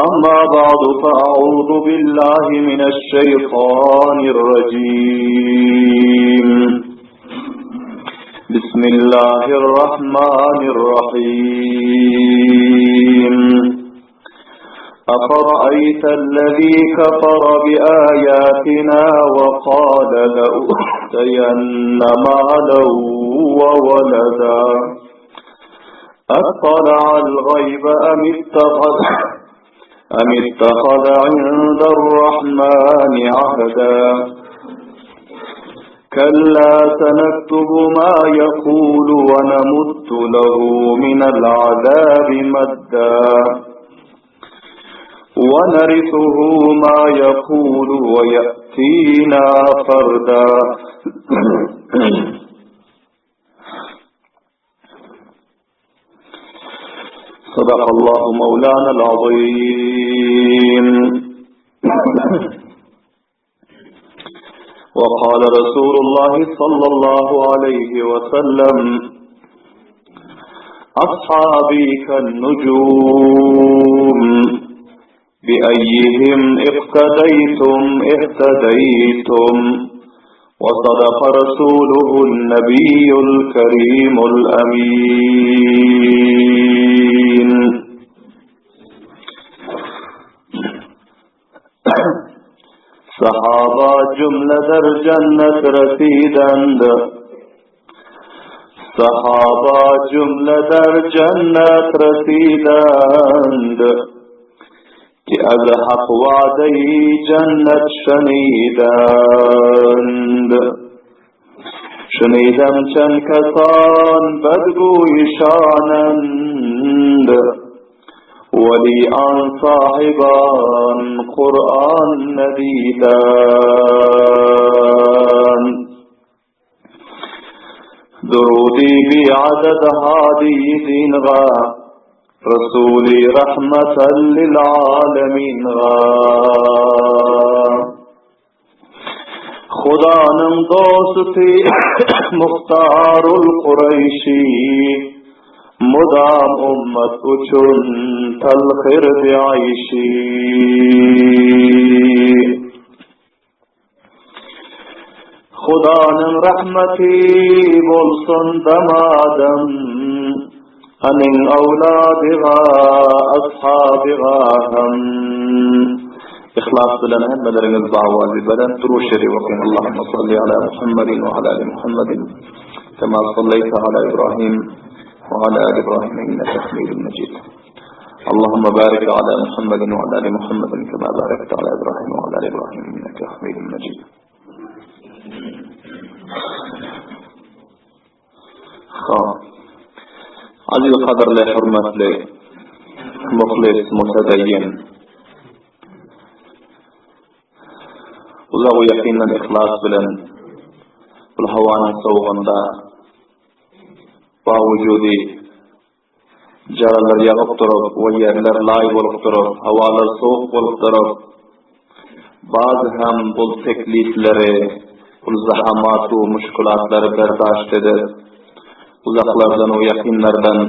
أما بعد فأعوذ بالله من الشيطان الرجيم بسم الله الرحمن الرحيم أفرأيت الذي كفر بآياتنا وقال لأؤتين مالا وولدا أطلع الغيب أم اتخذ أم اتخذ عند الرحمن عهدا كلا سنكتب ما يقول ونمت له من العذاب مدا ونرثه ما يقول ويأتينا فردا صدق الله مولانا العظيم وقال رسول الله صلى الله عليه وسلم أصحابي كالنجوم بأيهم اقتديتم اهتديتم وصدق رسوله النبي الكريم الأمين Sahaba jümle der cennet residendi. Sahaba jümle der cennet residendi. Ki az hak vadeyi cennet şenidend. Şenidem çen kesan bedguy şanend. Weli an sahiban Kur'an nediden. Durudi bi adad hadi dinga Rasuli rahmeten lil alemin ga. Hudanyň dosty Muhtarul Kureýşi Mudam ummat üçin talhyrdy aýşy. Hudanyň rahmeti bolsun damadam Anyň awladyga, ashabyga hem. Yhlas bilen hemmeleriňiz bawazy belent durur şerif okyň Allahumma salli ala Muhammedin we ala ali Muhammedin kema sallaýta ala Ibrahim we ala ali Ibrahim inneke Hamidun Mejid. Allahumma barik ala Muhammedin we ala ali Muhammedin kema barakta ala Ibrahim we ala ali Ibrahim inneke Hamidun Mejid. Hop. Aziz gadyrly, hürmetli, muhlis, mütedeyyin. Uzak we ýakyndan yhlas bilen bul howanyň sowugynda bawujudi jaralar ýagyp durup we ýerler laý bolup durup, howalar sowuk bolup durup, Bazy hem bul teklifleri, bul zahamatu muşkulatlary berdaşt edip, uzaklardan we ýakynlardan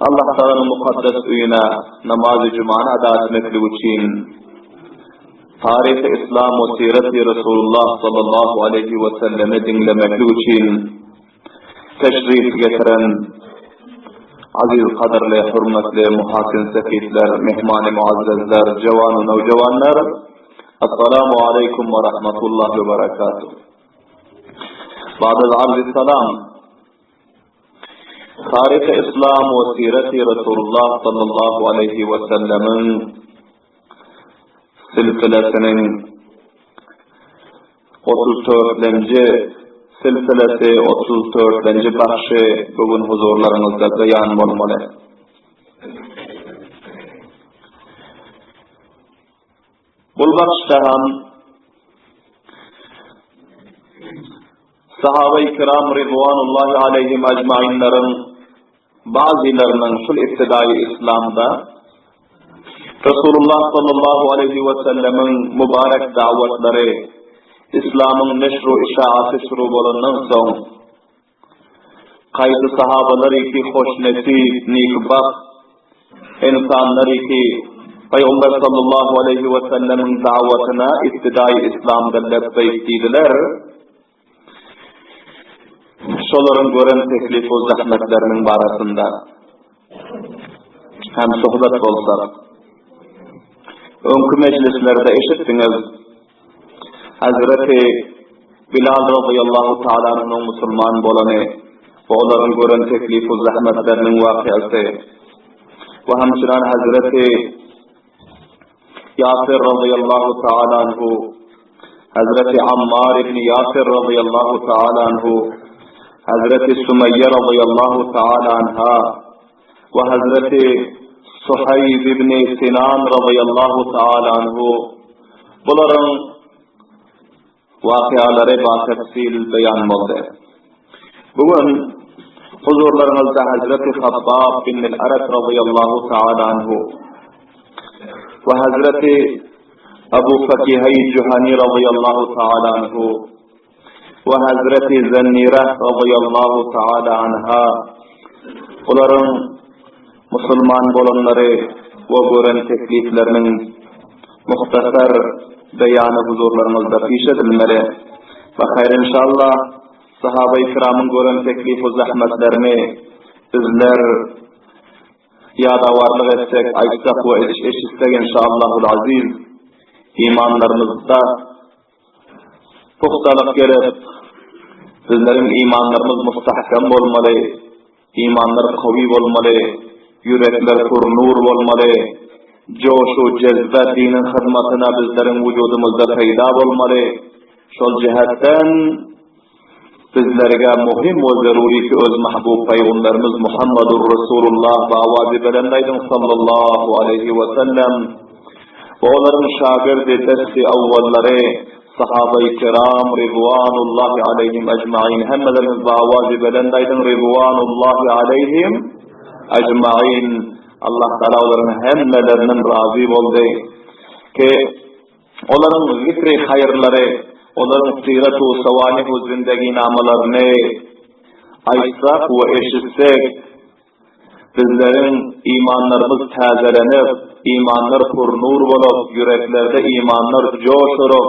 Allah Tagalanyň mukaddes öýüne namazy jumany ada etmeklik üçin taryhy Yslam we sireti Resulullah sallallahu aleýhi we sellemi diňlemeklik üçin Teşrif getiren aziz gadyrly hurmatly muhasin sefitler, mehmany muazzezler, jawan we nowjawanlar, Assalamu aleýkum we rahmatullahi we barakatuh. Ba'dal arzy salam. Taryhy Islam we sireti Resulullah sallallahu aleýhi we sellemiň silsilesiniň 34-lenji silsilesi, 34-lenji bagşy bu gün huzurlaryňyzda beýan bolmaly. Bu bagşda hem Sahaba-i kiram ridwanullahi aleýhim ejmainleriň Bazylarynyň şul ibtidaýy yslamda Resulullah sallallahu aleýhi we sellemiň mübarek dawatlary, yslamyň neşru işaaty şuru bolandan soň, kaýsy sahabalar ki hoşnesip, nikbagt. Ynsanlar ki, Pygamber sallallahu aleýhi we sellemiň dawatyna ibtidaýy islamda lebbeýk diýdiler, şolaryň gören teklif we zähmetleriniň barasynda hem söhbet bolsak. Öňki mejlislerde eşitdiňiz, Hazreti Bilal razyýallahu taala anhunyň musulman bolany we olaryň gören teklif we zähmetleriniň wakyasy we hemçinan Hazreti Ýasir razyýallahu taala anhu, Hazreti Ammar ibn Ýasir razyýallahu taala anhu, Hazreti Sumeýýe razyýallahu taala anha we Hazreti Suhaýb ibn Sinan razyýallahu taala anhu bularyň wakyalary batefsil beýan boldy. Bu gün huzurlaryňyzda Hazreti Habbab bin Arat razyýallahu taala anhu we Hazreti Abu Fakiheý Juhani razyýallahu taala anhu we Hazreti Zennire razyýallahu taala anha bularyň musulman bolanlary we gören teklipleriniň muhtasar beýany huzurlaryňyzda piş edilmeli. Bahaýr inşallah sahaba-i kiramyň gören teklif we zähmetlerini bizler ýadawarlyk etsek, aýtsak we eşitsek inşallahul aziz imanlarymyzda Pugtalyk gerek. Bizleriň imanlarymyz mustahkam bolmaly, imanlar kawy bolmaly, ýürekler pür-nur bolmaly, joş-u jezbe diniň hyzmatyna bizleriň wujudymyzda peýda bolmaly. Şol jähetden bizlerge muhim we zerury ki öz mahbub Pygamberimiz Muhammadur Resulullah bi awazy belend aýdyň sallallahu aleýhi we sellem we olaryň şagirdi desti awwallary sahabai kiram ridwanullahi aleýhim ejmain hemmeleriniz bi awazy belend aýdyň ridwanullahi aleýhim ejmain Allah Taala olaryň hemmelerinden razy boldy ki Olaryň zikri haýyrlary, olaryň syrat-u sawanihu zindeginamalaryny aýtsak we eşitsek, bizleriň imanlarymyz täzelenip, imanlar pür-nur bolup, ýüreklerde imanlar joş urup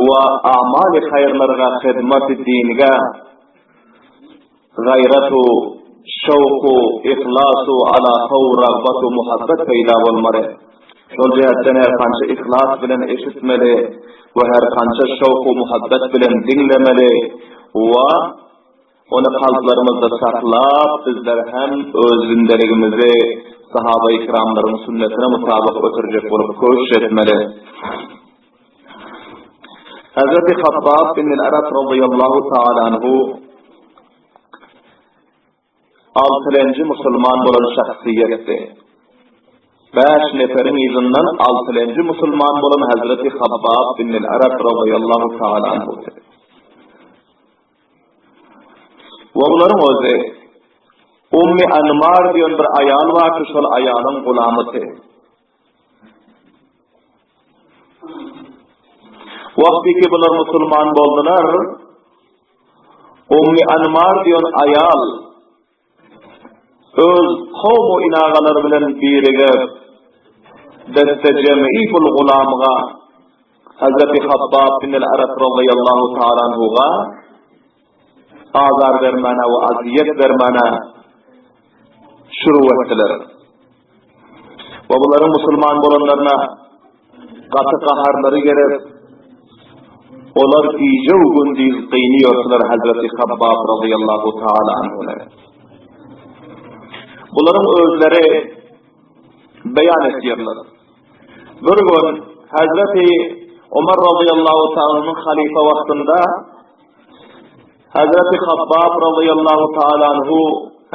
we amaly haýyrlarga, hyzmaty dinge, Gaýrat-u, şowk-u, yhlas-u, alaka-u, ragbat-u, muhabbet peýda bolmaly. Şol jähetden her kança yhlas bilen eşitmeli we her kança şowk-u, muhabbet bilen diňlemeli we ony kalplarymyzda saklap, bizler hem öz zindeligimizi sahaba-i kiramlaryň sünnetine mutabyk ötürjek bolup köşüş etmeli. Hazreti Habbab bin Arat radıyallahu ta'ala anhu altylenji musulman bolan şahsyýetdi. Bäş neferiň yzyndan altylenji musulman bolan Hazreti Habbab bin Arat radıyallahu ta'ala anhu. We bularyň özi Ummi Anmar diýen bir aýal bardy, şol aýalyň gulamydy. Wagty ki bular musulman boldular, Ummi Anmar diýen aýal öz kowmu inagalary bilen birigip, deste jem'i bul gulamga Hazreti Habbab bin al-Arat radıyallahu ta'ala anhuga azar bermäne we aziýet bermäne şuru etdiler. We bularyň musulman bolanlaryna gaty gaharlary gelip, olar gije we gündiz gynyýardylar Hazreti Habbab razyýallahu taala anhuny. Bularyň özleri beýan edýärler. Bir gün Hazreti Omar razyýallahu taala halyfa wagtynda Hazreti Habbab razyýallahu taala anhu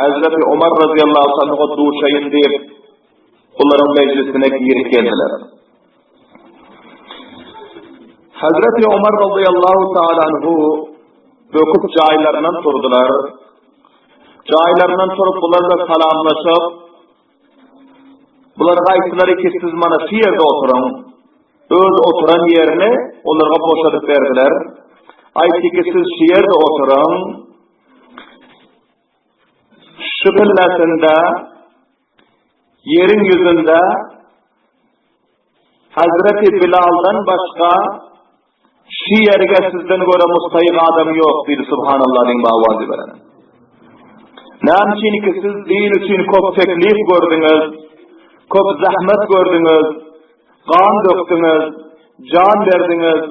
Hazreti Omar razyýallahu taala anhuga duşaýyn diýip, olaryň mejlisine girip geldiler. Hazreti Omar razyýallahu taala anhu böküp jaýlaryndan turdular. Jaýlaryndan turup bularla salamlaşyp, Bular gaýtdylar ki siz mana şu ýerde oturyň. Öz oturan ýerini olarga boşadyp berdiler. Aýtdy ki siz şu ýerde oturyň. Şu pillesinde. Ýeriň ýüzünde Hazreti Bilaldan başga şu ýerge sizden görä mustaýyk adam ýok diýdi Subhanallah diýip awazy beren. Näme üçin ki siz din üçin köp teklif gördüňiz, köp zähmet gördüňiz, gan dökdüňiz, jan berdiňiz.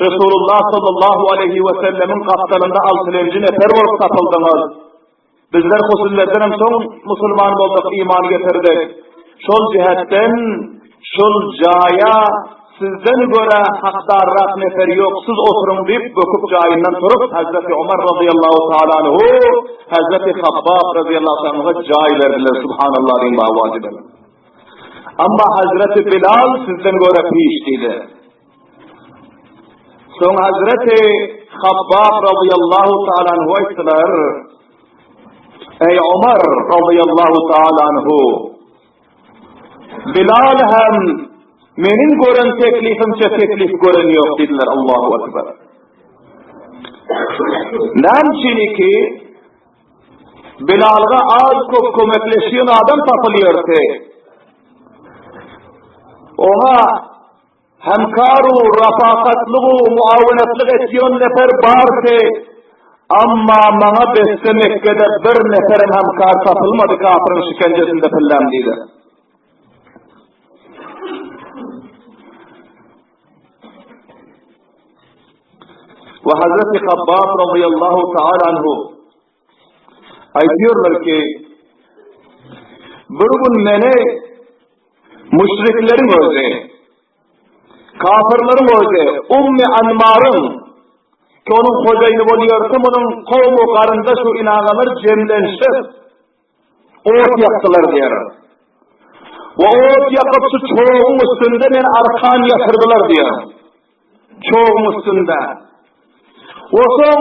Resulullah sallallahu aleyhi we sellemiň gapdalynda altylenji nefer bolup tapyldyňyz. Bizler husullerdenem soň musulman bolduk, iman getirdik. Şol jihetden şol jaýa sizden görä hakdarrak nefer ýok, siz oturyň diýip, böküp jaýyndan turup, Hazreti Omar razyýallahu taala anhu, Hazreti Habbab razyýallahu taala anhuga jaý berdiler, subhanallah diýip bawajy bilen. Amma Hazreti Bilal sizden görä piş diýdi. Soň Hazreti Habbab razyýallahu taala anhu aýtdylar, Eý Omar razyýallahu taala anhu, Bilal hem meniň gören teklifimçe teklif gören ýok diýdiler. Allahu akbar. Näme üçin ki Bilalga az köp kömekleşýän adam tapylýardy. Oňa Hemkaru, rafakatlygu, muawinatlyk etýän nefer bardy. Amma maňa besse Mekgede bir neferem hemkar tapylmady kapyryň şikenjesinde pilläm diýdi. We Hazreti Habbab radıyallahu ta'ala anhu aýdýarlar ki, bir gün meni müşrikleriň özi, kafirleriň özi, Ummi Anmaryň, ki onuň hojaýyny bolýarsa, munuň kowmy garyndaş we inagalar jemlenişip, ot ýakdylar diýer. We ot ýakyp şu çoguň üstünde meni arkan ýatyrdylar diýer. Çoguň üstünde. We soň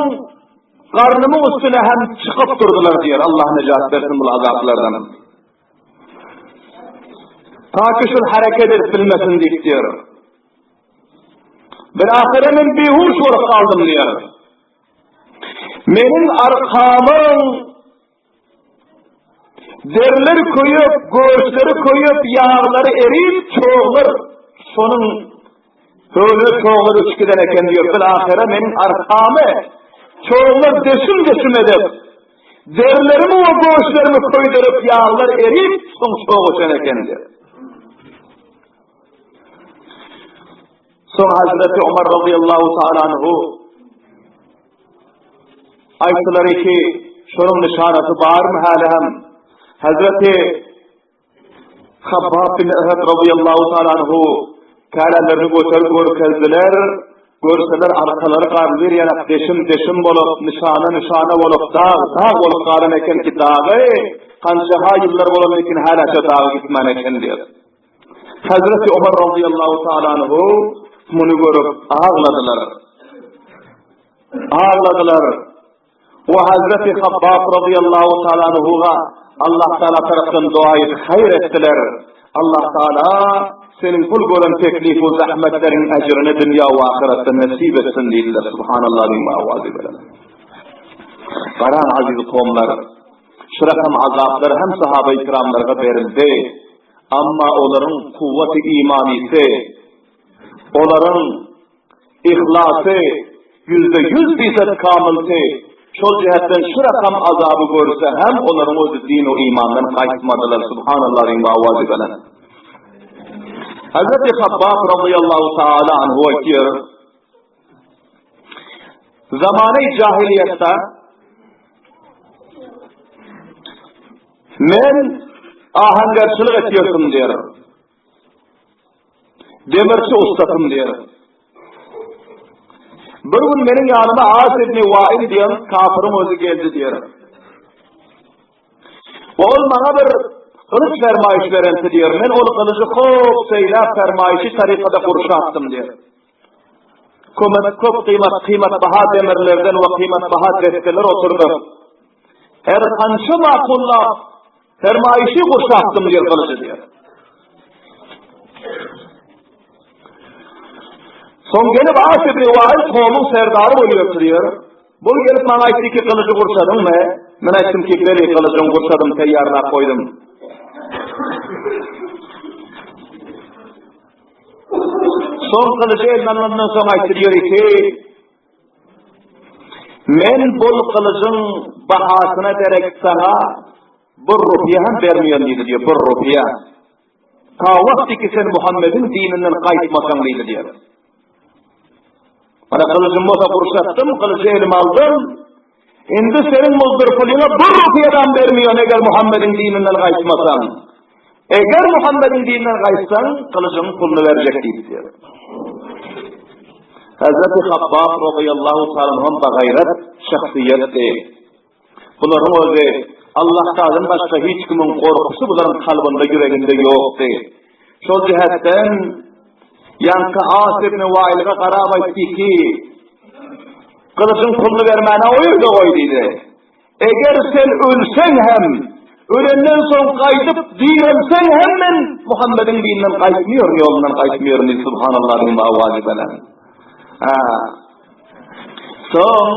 garnymyň üstüne hem çykyp durdular diýer. Allah nejat bersin bu azaplardan. Ta ki şul hereket edip bilmesin diýip diýer. Bir ahyra men bihuş bolup galdym diýer. Meniň arkamyň Derileri köýüp, göğüsleri köýüp, ýaglary erip, çoglar şonuň höwle çoglar öçüp giden eken diýip, bil ahyra meniň arkamy çoglar deşim-deşim edip, derilerimi we göğüslerimi köýdürip, ýaglar erip, soň çog öçen eken diýip. Soň Hazreti Omar radıyallahu ta'ala anhu aýtdylar ki, şonuň nyşanasy barmy häli hem? Hazreti Habbab bin Ehad radıyallahu ta'ala anhu kälelerini göterip görkezdiler. Görseler arkalary garly ýanak deşim deşim bolup, nyşana nyşana bolup, dag dag bolup galan eken ki dagy kança ýyllar bolan eken hala şo dagy gitmän eken diýip. Hazreti Omar radıyallahu ta'ala anhu muny görüp agladylar. Agladylar. We Hazreti Habbab radıyallahu ta'ala anhuga Allah Taala tarapdan duaýy haýyr etdiler. Allah Taala seniň pul gören teklif we zahmetleriň ejrini dünýä we ahyretde nesip etsin diýdiler. Subhanallah diýip awazy bilen. Garan aziz kowumlar, şu rakam azaplar hem sahaba-i kiramlara berildi. Amma olaryň kuwwaty imanysy, olaryň yhlasy 100% fisat kamyldy. Şol jihetden şu rakam azaby görse hem olaryň özi din we imandan gaýtmadylar. Subhanallah diýip awazy bilen. Hazreti Habbab radıyallahu taala anhu aýtýar. Zamany jahiliýetde men ahangarçylyk etýärdim diýer. Demirçi ustasym diýer. Bir gün meniň ýanyma As ibn Wail diýen kafiriň özi geldi diýer. Ol maňa bir gylyç fermaýyş berenti diýer. Men ol gylyjy hop seýläp fermaýyşy tarykada gurşapdym diýer. Kömek köp gyýmat kyýmatbaha demirlerden we kyýmatbaha desseler oturdyp, her kança makullap, sermaýyşy gurşapdym diýer gylyjy diýer. Soň gelip As ibn Wail kowmuň serdary bolýar diýer. Bul gelip maňa aýtdy ki, gylyjy gurşadyňmy? Men aýtdym ki, beli gylyjyň gurşadym, teýýarlap goýdum. Soň gylyjy eline alandan soň aýtdy diýer ki, Men bul gylyjyň bahasyna derek saňa bir rupiýa hem bermeýän diýdi diýer, bir rupiýa. Ta wagty ki sen Muhammediň dininden gaýtmasaň diýdi diýer. Mana gylyjym bolsa gurşatdym, gylyjy elime aldym. Indi seniň muzdur pulyňa bir rupiýadan bermeýän eger Muhammediň dininden gaýtmasaň. Eger Muhammediň dininden gaýtsaň, gylyjyň puluny berjek diýipdir. Hazreti Habbab radiyallahu ta'ala anhu bagaýrat şahsyýetdi. Bularyň özi Allah Taala'dan başga hiç kimiň gorkusy bularyň kalbynda, ýüreginde ýokdy. Şol jähetden ýaňky As ibn Wailge garap aýtdy ki, Gylyjyň puluny bermäne o ýerde goý diýdi. Eger sen ölseň hem, ölenden soň gaýdyp direlseň hem men Muhammediň dininden gaýtmýaryn, ýolundan gaýtmýaryn diýdi. Subhanallah diýip awazy bilen. Ha. Soň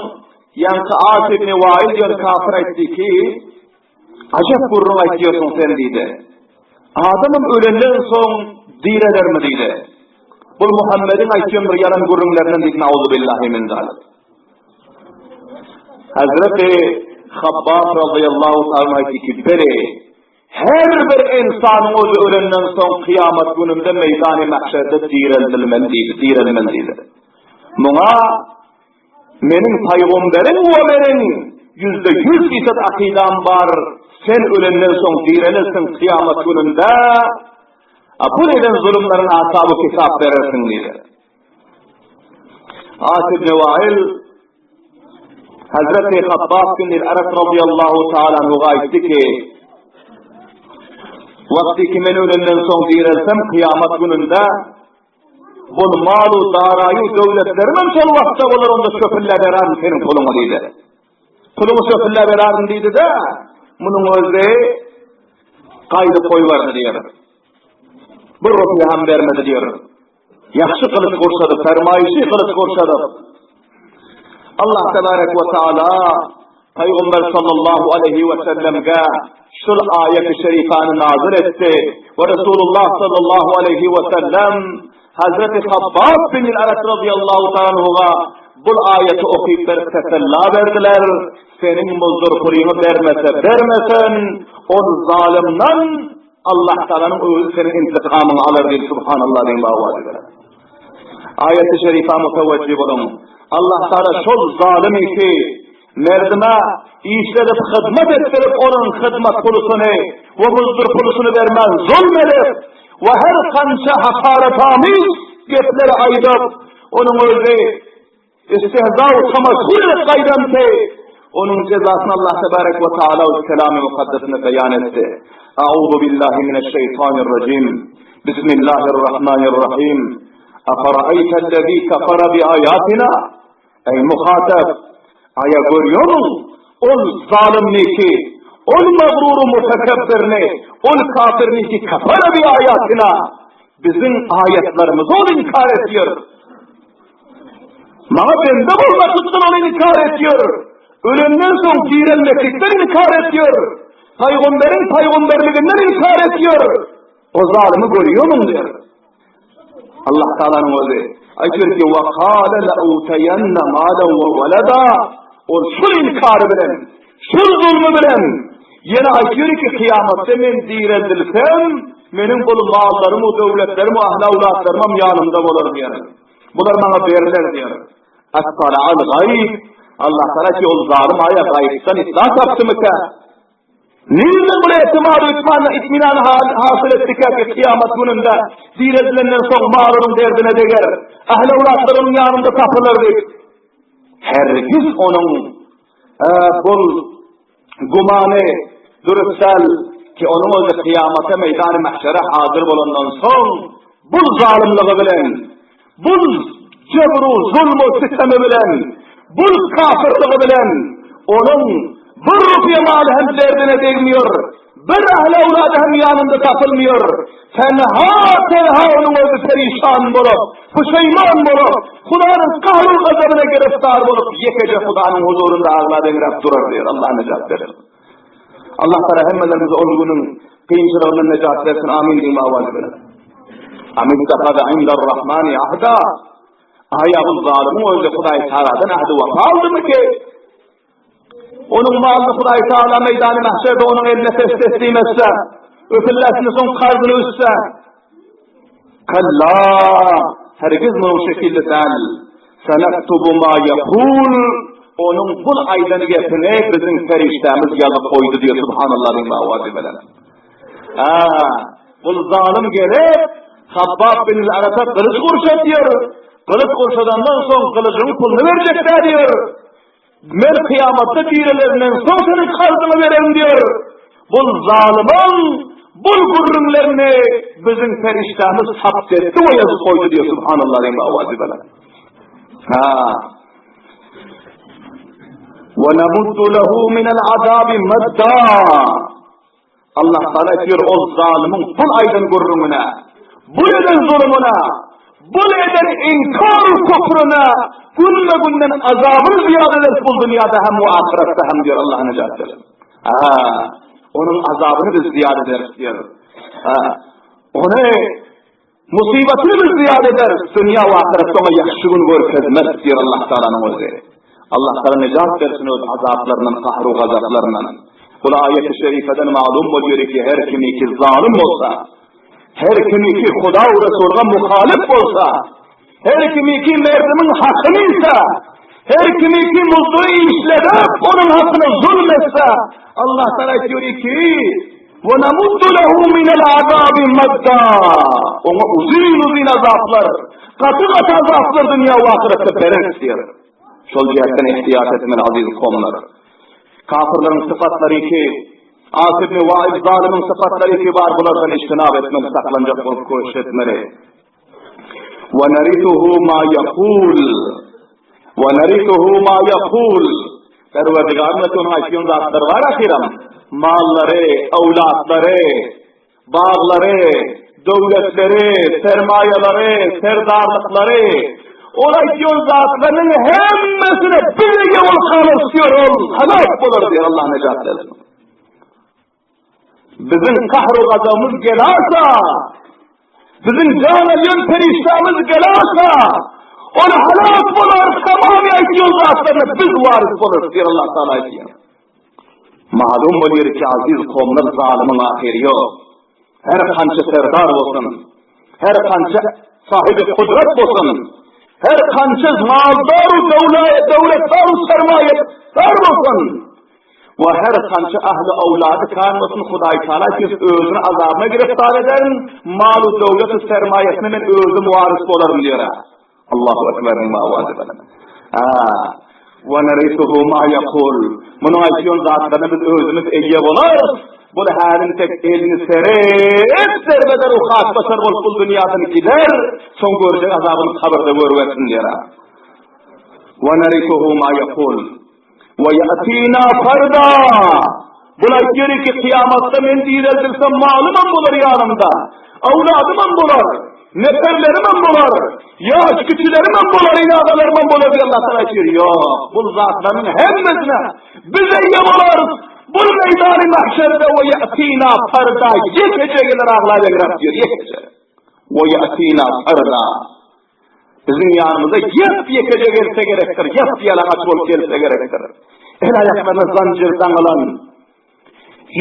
ýaňky As ibn Wail diýen kafir aýtdy ki, Ajap gürrüň aýtýarsyň sen diýdi. Adamam ölenden soň direlermi diýdi. Bul Muhammediň aýtýan bir ýalan gürrüňlerinden diýdi, Nauzubillahi min zalik. Hazreti Habbab radıyallahu ta'ala aýtdy ki, beri, her bir insanyň özi ölenden soň kyýamat gününde meýdany mahşerde direldilmeli diýdi, direlmeli diýdi. Muňa Meniň paýgomberim we meniň 100% fisat akydam bar, sen ölenden soň direlersiň kyýamat gününde, a bu eden zulumlaryň asaby hesap berersiň diýdi. As ibn Wail Hazreti Habbab bin Al-Arat radıyallahu ta'ala anhu aýtdy ki, Wagty ki men ölenden soň direlsem kyýamat gününde Bol malu daraýu döwletlerimem şol wagtda bolar onda çöpüllä berärin seniň puluňa diýdi. Puluňy çöpüllä berärin diýdi-de, munuň özi gaýdyp goýberdi diýer. Bir rupiýa hem bermedi diýer. Ýagşy gylyç gurşadyp, fermaýyşy gylyç gurşadyp. Allah tebarek we taala Pygamber sallallahu aleyhi we sellemge şul aýet-i şerifany nazil etdi we Resulullah sallallahu aleyhi we sellem Hazreti Habbab bin Arat radıyallahu ta'ala anhuga bul aýeti okyp berip tesella berdiler. Seniň muzdur pulyňy bermese bermesen, ol zalymdan Allah Taalanyň özi seniň intikamyňy alar diýip subhanallah diýip awaz eder. Aýaty şerifa mutawajjih boluň. Allah Taala şol zalym ki merdime işledip hyzmat etdirip onuň hyzmat pulusyny we muzdur pulusyny bermän zulm edip we her kança hakaretamiz gepleri aýdyp onuň özi Istihza we tamaşyr edip gaýdandy. Onuň jezasyny Allah tebarek we taala öz Kelamy Mukaddesinde beýan etdi. A'uzu billahi mineşşeýtanirrajim. Bismillahirrahmanirrahim. Afara'aytellezî kefere bi ayatina? Eý muhatap, aýa görýärmiň? Ol zalymny ki, ol magrury mutekebbirni, ol kafirni ki kefere bi ayatina. Biziň aýatlarymyzy ol inkar edýär. Maňa bende bolmaklykdan ol inkar edýär. Ölenden soň direlmeklikden inkar edýär. Paýgamberiň paýgamberliginden inkar edýär. O zalymy görýärmiň diýär. Allah Taalanyň özi aýtýar ki: "Wa qala la utayanna malan wa walada." Ol şul inkary bilen, şul zulmy bilen ýene aýtýar ki, kyýamatda men direldilsem, meniň bul mallarym, döwletlerim, ahli-awlatlarym hem ýanymda bolar diýär. Bular maňa berler diýär. Attala-al gaýyp. Allah Taala ki ol zalym aýa gaýypdan itla tapdymyka? Nirden bu etimat itmana itminan hasyl etdikä ki kıyamet gününde direldilenden soň mal onuň derdine deger. Ähli awlatlar onuň ýanynda tapylar diýip. Hergiz onuň bul gumany dürüst däl ki onuň özi kyýamata meýdany mahşere hazyr bolandan soň bul zalymlygy bilen bul jebru zulmu sitemi bilen bul kafirligi bilen onuň bir rupiýa maly hem derdine degmiyor bir ähli awlady hem ýanynda tapylmıyor tenha tenha onuň özi perişan bolup puşeýman bolup Hudanyň gahrul gazabyna giriftar bolup ýekeje Hudanyň huzurynda aglap eňräp durar diýer. Allah nejat bersin. Allah Taala hemmelerimizi ol günüň Kynçylygyndan nejat bersin. Amin diýiň awaz bilen. Amittahaza indar-Rahmani ahda. Aýa bu zalymyň özi Hudaý Tagaladan ahdi wepa aldymy ki? Onuň malyny Hudaý Tagala meýdany mahşerde onuň eline ses teslim etse, ötülläsini soň karzyny üstse. Kalla, hergiz munuň şekilli däl. Senektubu ma yekul, onuň bul aýdan gepini biziň perişdämiz ýazyp goýdy diýýär subhanallah diýip awazy bilen. Ha, bul zalym gelip, Habbab bin Arata gylyç gurşatýar. Gylyç gurşadandan soň gylyjyň puluny berjek diýýär. Men kyýamatda direlerinden soň seniň karzyňy bererin diýer. Bul zalymyň bul gürrüňlerini biziň perişdämiz sabt etdi we ýazyp goýdy diýer subhanallah diýen awazy bilen. Ha. Ve namuddu lehu minel azabi madda. Allah Taala aýtýar ol zalymyň bul aýdan gürrüňine, bul eden zulumyna, bul eden inkar küfrüne günbe-günden azabyny zyýada ederis bul dünýäde hem we ahyretde hem diýer Allah nejat bersin. Ha, onuň azabyny biz zyýada ederis diýer. Ha, ony Musybatyny biz zyýada ederis, dünýä we ahyretde oňa ýagşy gün görkezmeris diýer Allah Tagalanyň özi. Allah Tagala nejat bersin öz azaplaryndan, gahru gazaplaryndan. Bul aýaty şerifeden malum bolýar ki, her kimi ki zalym bolsa, her kimi ki Huda we Resulga muhalyf bolsa, her kimi ki merdimiň hakyny ise, her kimi ki muzdury işledip, onuň hakyna zulm etse, Allah Tagala aýtýar ki, Ve namuddu lehu minel azabi madda. Oňa uzyn-uzyn azaplar, gaty-gaty azaplar dünýä we ahyretde bereris diýer. Şol jähtden ihtiyat etmeli aziz kowumlar. Kafirleriň sypatlary ki, As ibn Wail zalymyň sypatlary ki bar bulardan içtinap etmeli, saklanjak bolup köşüş etmeli. Ve narithuhu ma yaqul. Ve narithuhu ma yaqul. Perwerdigarymyz onuň aýtýan zatlary bar ahyram. Mallary, awlatlary, baglary, döwletleri, sermaýalary, serdarlyklary, ol aýtýan zatlarynyň hemmesine bir ýol halas diýer ol, halas bolar diýer Allah nejat bersin. Biziň kahru gazabymyz gelarsa, biziň jan alýan perişdämiz gelarsa, ol halak bolar, tamam aýtýan zatlaryna biz waris bolarys diýer Allah Taala aýdýar. Malum bolýar ki aziz kowumlar zalymyň ahyry ýok. Her kança serdar bolsun, her kança sahibi kudret bolsun, her kança maldar döwlet, döwletdar sermaýedar bolsun, We her kança ahli awlady kan bolsun Hudaý Taala siz özüni azabyna giriftar ederin, malu döwleti sermaýesine men özüm waris bolaryn diýer. Allahu ekber mawazy bilen. Ha. We narisuhu ma yaqul. Munuň aýtýan zatlaryna biz özümiz eýe bolarys. Bu halin tek elini serip serbeder ukat basar bolup bu dünýadan gider, soň görjek azabyny kabyrda görwersin diýer. We narisuhu ma yaqul. Ve ya'tina farda. Bul aýtýar ki, kyýamatda men direldilsem malymam bolar ýanymda, awladymam bolar, neperlerimem bolar, ýaş kiçilerimem bolar, ene-atalarymam bolar diýip Allah Taala aýtýar. Ýok, bul zatlaryň hemmesine biz eýe bolarys. Bul meýdany mahşerde ve ya'tina farda ýekeje geler aglap egrap diýär, ýekeje. Ve ya'tina farda. Biziň ýanymyza ýep-ýekeje gelse gerekdir, ýap-ýalaňaç bolup gelse gerekdir. El-aýaklaryna zanjyr daňylan,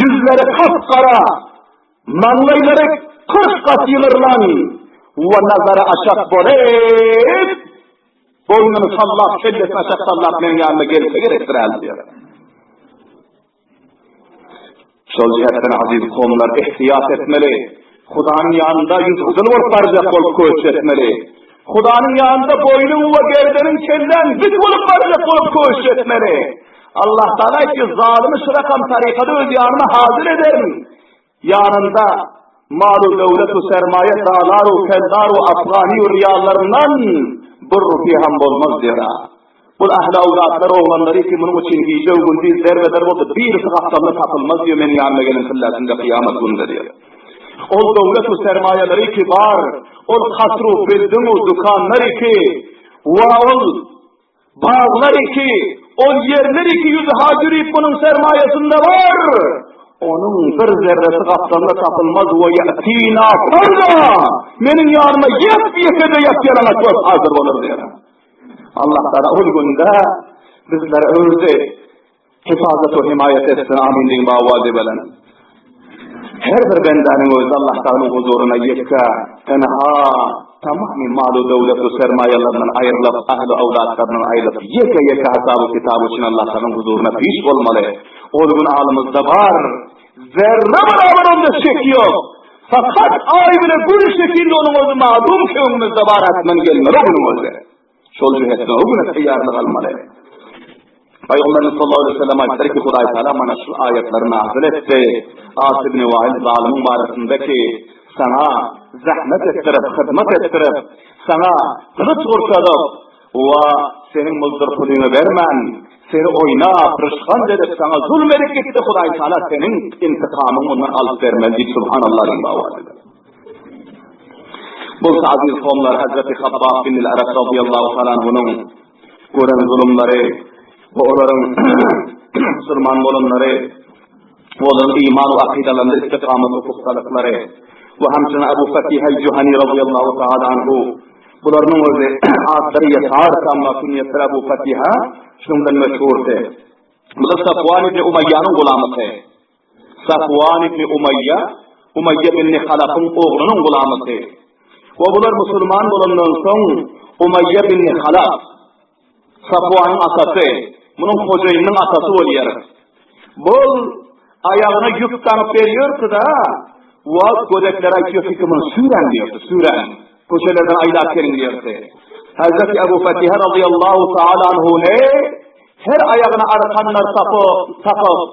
ýüzleri kap-gara, maňlaýlary 40 gat ýygrylan we nazary aşak bolup, boýnuny sallap, kellesini aşak sallap meniň ýanyma gelse gerekdir häli diýer. Şol jähtden aziz kowumlar ihtiýat etmeli. Hudanyň ýanynda ýüz gyzyl bolup barjak bolup köşüş etmeli. Hudanyň ýanynda boýnuň we gerdeniň kelläň dik bolup barjak bolup köşüş etmeli. Allah Taala aýtdy, zalymy şu rakam tarykada öz ýanyma hazyr ederin. Ýanynda malu döwletu sermaýe dalaru keldaru afgani riýallaryndan bir rupiýa hem bolmaz diýer. Bul ähli awlatlar oglanlary ki munuň üçin gije we gündiz derbeder boldy, birisi gapdalynda tapylmaz diýer meniň ýanyma gelen pilläsinde kyýamat gününde diýer. Ol döwlet we sermaýalary ki bar, ol kasru, bildingu, dükanlary ki, we ol Baglar ki, ol ýerler ki ýüzi ha ýürip munuň sermaýasynda bar. Onuň bir zerresi gapdalynda tapylmaz we ýatina farda. Meniň ýanyma ýep-ýeke-de ýap-ýalaňaç bolup hazyr bolar diýýär. Allah Taala ol günde bizlere özi hifazat we himaýat etsin. Amin diýiň bawady bilen. Her bir bendäniň özi Allah Taalanyň huzuryna ýeke, tenha, tamamy malu döwlet we sermaýalaryndan aýrylyp, ahli awlatlaryndan aýrylyp, ýeke-ýeke hasaby kitaby üçin Allah Taalanyň huzuryna piş bolmaly. Ol gün alymyzda bar, zerre barabar onda şek ýok. Fakat aý bile gün şekilde onuň özi malum ki öňümizde bar hatman gelmeli o günüň özi. Şol jihetden o güne taýýarlyk almaly. Pygamberimiz sallallahu aleyhi ve sellem aýtdylar ki, Hudaý Taala mana şu aýatlary nazil etdi. As ibn Wail zalymyň barasynda ki, saňa zähmet etdirip, hyzmat etdirip, saňa gylyç gurşadyp, wa seniň muzdur pulyňy bermän, seni oýnap, rysgal edip, saňa zulm edip gitdi, Hudaý Taala seniň intikamyňy ondan alyp bermeli diýip, subhanallah diýip bawar edildi. Bolsa aziz kowumlar Hazreti Habbab bin Arat radiyallahu ta'ala anhunyň gören zulumlary we olaryň musulman bolanlary we olaryň iman we akydalarynda istikamat we pugtalyklary we hamçyna Abu Fatih el-Juhani radiyallahu ta'ala anhu bularynyň özi atlary Ýesar amma kunýetleri Abu Fatiha şunuň bilen meşhurdy. Bular Safwan ibn Umaýýanyň gulamysy. Safwan ibn Umaýýa, Umaýýa ibn Halapyň oglunyň gulamysy. We bular musulman bolandan soň Umaýýa ibn Halap, Safwanyň atasy, munuň hojaýynynyň atasy bolýar. Bul aýagyna ýüp daňyp berýärdi-da, wagt gödeklere aýtýardy ki, muny süren diýerdi, süren. Köçelerden aýlap geliň diýerdi. Hazreti Abu Fatiha radiyallahu ta'ala anhu ne her aýagyna arkanlar tapyp,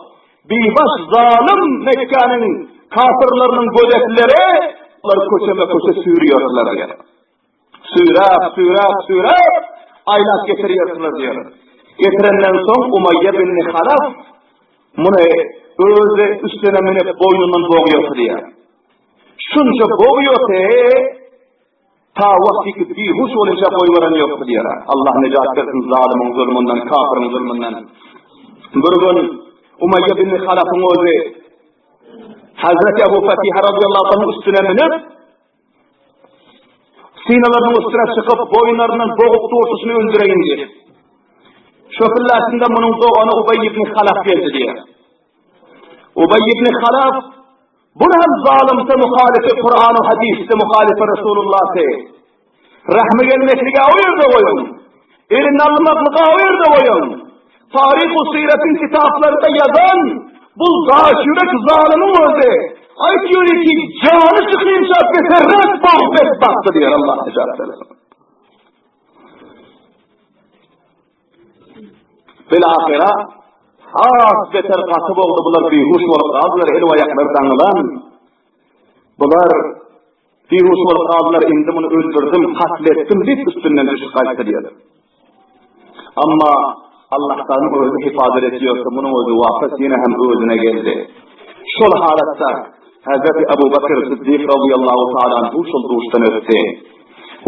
Bibaş zalym Mekgäniň kafyrlarynyň gödekleri olary köçeme-köçe süýrýärdiler diýýär. Süýräp, süýräp, süýräp aýlap getirýärdiler diýýär. Getirenden soň Umaýýa bin Halaf muny özi üstüne münüp boýnundan bogýardy diýýär. Şunça bogýardy, Ta wagtyky bihuş bolynça goýberen ýokdy diýer. Allah nejat bersin zalymyň zulmundan, kafyryň zulmundan. Bir gün Umaýýa bin Halafyň özi Hazreti Abu Fatiha radiyallahu anhu üstüne münüp synalarynyň üstüne çykyp boýunlaryndan bogup durşusyny öldüreýin diýip. Şo pillasynda munuň dogany Ubaý ibn Halaf geldi diýer. Ubaý ibn Halaf Bu hem zalymsa muhalifi Kur'an-u hadisde muhalifi Resulullah'y. Rahmy gelmeklige o ýerde goýuň. Elini almaklyga o ýerde goýuň. Taryh-u syratyň kitaplarynda ýazan bu daş ýürek zalymyň özi aýtýar ki jany çykynça beterräk bog betbagtdy diýer Allah nejat bersin. Bil-ahyra has beter gaty boldy bular bihuş bolup galdylar, el we aýaklary daňylan. Bular bihuş bolup galdylar, indi muny öldürdim, katl etdim diýip üstünden düşüp gaýtdy diýer. Amma Allah Taalanyň özi hifazat ediyorsa, munuň özi wafat ýene hem özüne geldi. Şol halatda Hazreti Abu Bakr Siddik radıyallahu ta'ala anhu şol duşdan ötdi.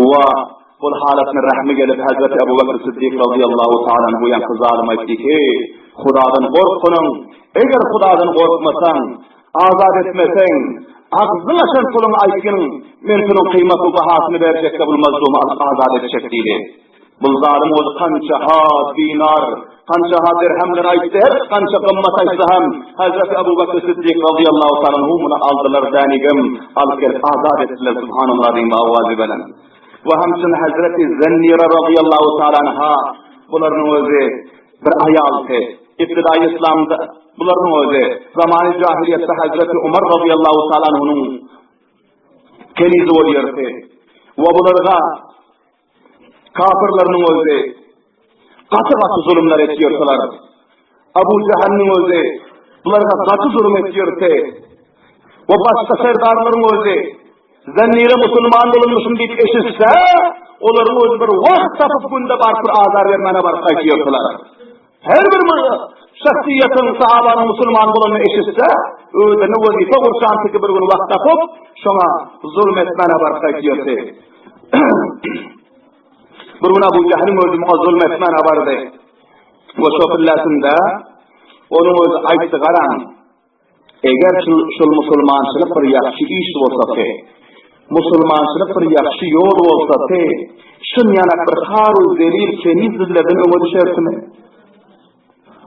We Bul halatyna rahmy gelip Hazreti Ebu Bekr Siddik razyýallahu taala anhu ýaňky zalyma aýtdy ki, Hudadan gorkunyň, eger Hudadan gorkmasaň, azat etmeseň, agzyň açan puluňy aýtgyn, men şunuň kyýmat we bahasyny berjekde bul mazlumy alyp azat etjek diýdi. Bul zalym özi kança ha dinar, kança ha dirhemler aýtdy, her kança gymmat aýtsa hem Hazreti Ebu Bekr Siddik razyýallahu taala anhu muny aldylar dänigem alyp gelip azat etdiler subhanallah diýip awazy belent. We hamçyn Hazreti Zennira radiyallahu ta'ala anha bularyň özi bir aýaldy. Ibtidai İslamda bularyň özi zamany jahiliýetde Hazreti Umar radiyallahu ta'ala anhunyň kenizi bolýardy. We bularga kafirleriniň özi gaty-gaty zulumlar etýärdiler. Abu Jahalnyň özi bularga gaty zulum etýärdi. We başga serdarlaryň özi Zennire musulman bolunmyşym diýip eşitse, olaryň özi bir wagt tapyp günde baryp bir azar bermäne baryp gaýtýardylar. Her bir şahsyýetiň sahabanyň musulman bolanyny eşitse, özüne wezipe gurşan tiki bir gün wagt tapyp, şoňa zulum etmäne baryp gaýtýardy. Bir gün Abu Jahlyň özi muňa zulum etmäne bardy. We şo pillasynda onuň özi aýtdy, garaň. Eger şul musulmançylyk bir ýagşy iş bolsasy, musulmançylyk bir ýagşy ýol bolsasy, şun ýanak bir haru zelil keniz bizlerden öňe düşersimi?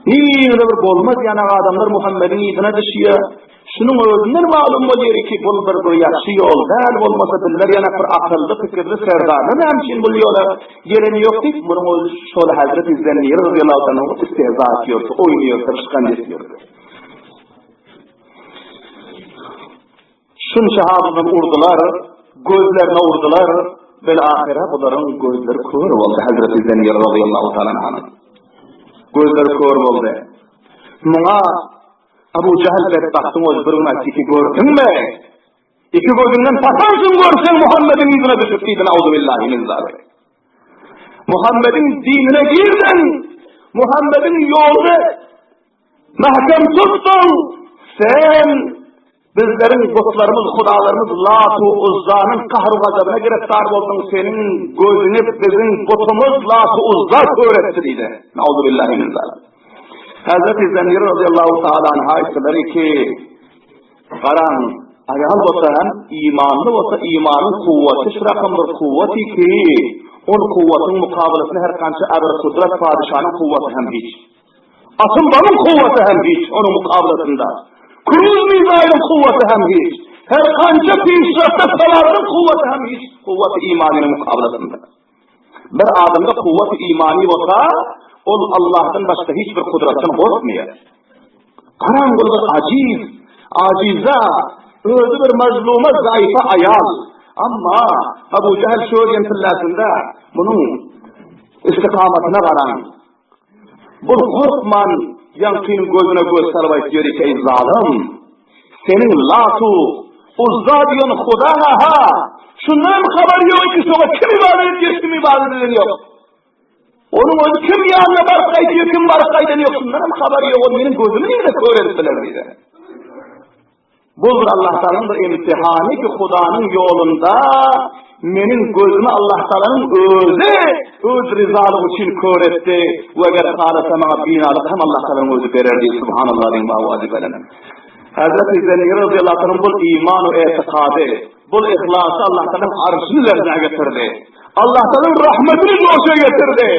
Nirede bir bolmaz ýanak adamlar Muhammediň yzyna düşýär. Şunuň özünden malum bolýar ki, bul bir bir ýagşy ýol däl, bolmasa bizler ýanak bir akylly, pikirli serdarlar näme üçin bul ýola geleni ýok diýip, munuň özi şol Hazreti Zennir radiyallahu anhu istehza etýärdi, oýnaýardy, çykan etýärdi. Şunça hadydan urdular, gözlerine urdular, bel ahyra bularyň gözleri kör boldy Hazreti Zennir radiyallahu ta'ala anhu. Gözleri kör boldy. Muňa Abu Jahl betbagtyň özi bir gün aýtdy ki, gördüňmi? Iki gözünden tapansyň görseň Muhammediň yzyna düşüp diýdi, nauzubillahi min zalik. Muhammediň dinine girdiň, Muhammediň ýoluny Mähkem tutduň, sen bizleriň butlarymyz, hudalarymyz Latu Uzzanyň kahru-gazabyna giriftar bolduň, seniň gözüňi biziň butumyz Latu Uzza kör etdi diýdi. Nauzubillahi min zalik. Hazreti Zenir radiyallahu ta'ala anha aýtdylar ki, garaň, aýal bolsa hem imanly bolsa imanyň kuwwaty şu rakam bir kuwwaty ki, ol kuwwatyň mukabalasynda her kança abr kudrat padyşanyň kuwwaty hem hiç. Asyl onuň kuwwaty hem hiç, onuň mukabalasynda. Kruz mizaýylyň kuwwaty hem hiç. Her kança pişrafta salaryň kuwwaty hem hiç, kuwwaty imanynyň mukabalasynda. Bir adamda kuwwaty imany bolsa, ol Allahdan başga hiç bir kudratdan gorkmaýar. Garaň bul bir ajiz, ajiza, özi bir mazluma, zaýfa aýal. Amma Abu Jahl şu diýen pillasynda munuň istikamatyna garaň. Bul gorkman ýaňkynyň gözüne göz salyp aýtdy ýörite eý zalym! Seniň Latu, Uzza diýen hudaň-a-ha! Şundanam habary ýok iki şoňa kim ybadat edýär kim ybadat eden ýok. Onuň özi kim ýanyna baryp gaýdýar kim baryp gaýdan ýok şundanam habary ýok ol meniň gözümi nirede kör edip biler diýdi. Bu bir Allah Taalanyň bir imtihany ki Hudanyň ýolunda meniň gözümi Allah Taalanyň özi öz rizalygy üçin kör etdi we eger halasa maňa binalyk hem Allah Taalanyň özi berer diýip subhanallah diýip mawazi beren. Hazreti Zenir radiyallahu anh bu iman we etikady, bu ihlasy Allah Taalanyň arşyny lerze getirdi. Allah Taalanyň rahmetini joşa getirdi.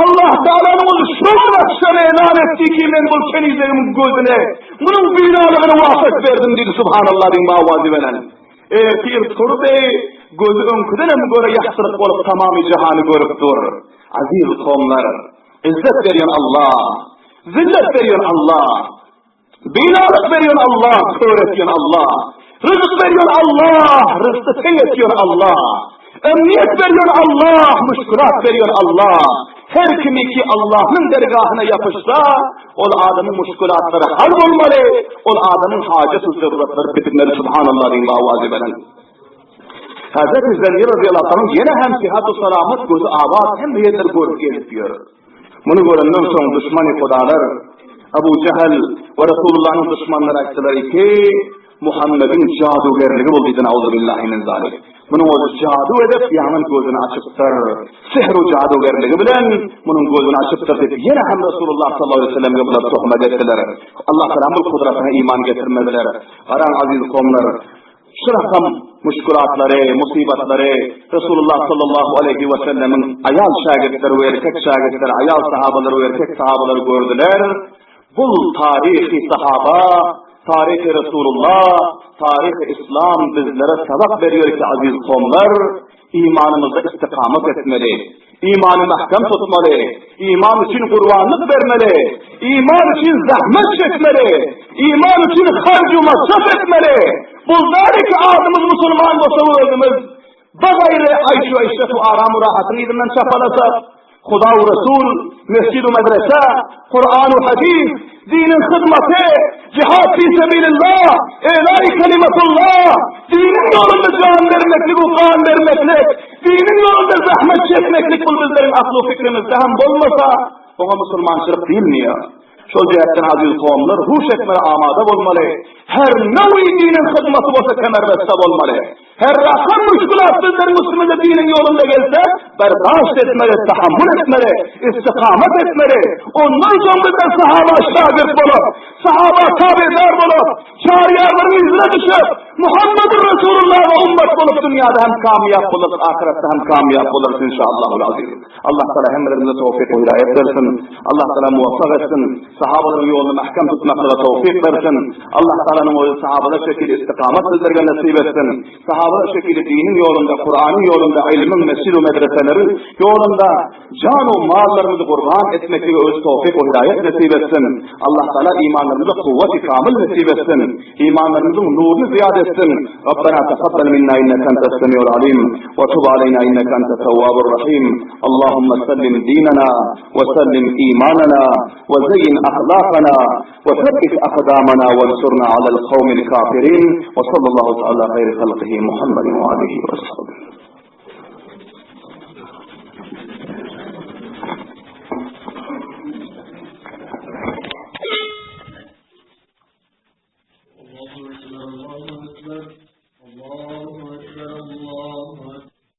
Allah Taalanyň ol şol akşam elan etdi ki men bu kenizegimin gözüne munuň binalygyny wapat berdim diýdi subhanallah diýip mawazi beren. Ertir turdy, gözü öňküden hem göre ýagtylyk bolup tamamy jahany görüp dur. Aziz kowumlar, izzet berýän Allah, zillet berýän Allah, Binalyk berýän Allah, kör etýän Allah. Ryzyk berýän Allah, ryzky teň etýän Allah. Emniýet berýän Allah, müşkülat berýän Allah. Her kimi ki Allah'ın dergahına yapışsa, ol adamın müşkülatları hal bolmaly, ol adamın hacet zaruratları bitmeli. Subhanallah diýip awazy beren. Hazreti Zenir radıyallahu anh ýene hem sihat-u salamat gözü abat hem ýerleri görüp gelip ýör. Muny görenden soň duşmany hudalar Abu Jahl we Resulullah'yň duşmanlary aýtdylar ki, Muhammediň jadugerligi boldy diýdi, auzubillahi min zalik. Munuň özi jadu edip, ýaňy gözüni açypdyr. Sihr jadugerligi bilen munuň gözüni açypdyr diýip, ýene hem Resulullah sallallahu aleyhi ve sellem'e bular töhmet etdiler. Allah Teala bu kudratyna iman getirmediler. Garaň aziz kowumlar, Şu rakam muşkulatlary, musybatlary Resulullah sallallahu aleýhi we sellemiň aýal şägirtleri we erkek şägirtleri, aýal sahabalary we erkek sahabalary gördüler. Bul taryhy sahaba, taryhy Resulullah, taryhy Islam bizlere sabak berýär ki aziz kowumlar, Imanymyzda istikamat etmeli. Imany mähkem tutmaly. Iman üçin gurbanlyk bermeli. Iman üçin zähmet çekmeli. Iman üçin harç masraf etmeli. Bu zaliki adymyz musulman bolsa özümiz bagaýry aýşu eşretu aram rahatyň yzyndan çapalasak, Huda we Resul, mesjid we medrese, Kur'an we hadis, diniň hyzmaty, jihad fi sebilillah, elai kelimetullah, diniň ýolunda jan bermeklik we gan bermeklik, diniň ýolunda zähmet çekmeklik bu bizleriň akly fikrimizde hem bolmasa, oňa musulmançylyk diýilmeýär. Şol jähtden aziz kowumlar huş etmeli, amada bolmaly. Her newi diniň hyzmaty bolsa kemerbeste bolmaly. Her rakam müşkülat bizleriň üstümize diniň ýolunda gelse, berdaşt etmeli, tahammül etmeli, istikamet etmeli. Ondan soň bizler sahaba şagirt bolup, sahaba tabedar bolup, çaryýarlaryň yzyna düşüp, Muhammedur Resulullah we ummat bolup dünýäde hem kamyýap bolarys, ahyretde hem kamyýap bolarys inşallahul aziz. Allah Taala hemmelerimize towfik we hidaýet bersin. Allah Taala muwaffak etsin. Sahabalaryň ýoluny mähkem tutmaklyga towfik bersin. Allah Taalanyň özi sahabalar şekili istikamat bizlerge nesip etsin. Sahabalar şekili diniň ýolunda, Kuranyň ýolunda, ylmyň, mesjid we medreseleriň ýolunda jan we mallarymyzy gurban etmeklige özi towfik we hidaýet nesip etsin. Allah Taala imanlarymyza kuwwat-y kamyl nesip etsin. Imanlarymyzyň nuruny zyýat etsin. Rabbena takabbal minna inneke entes semiul alim we tub aleyna inneke entes tewwabur rahim. Allahumma sellim dinena we sellim imanena we zeýin ahlakana we sebbit akdamana wensurna alel kawmil kafirin we sallallahu ala haýri halkihi Muhammedin we alihi we sahbihi. Allahu Ekber, Allahu Ekber, Allahu Ekber, Allahu Ekber.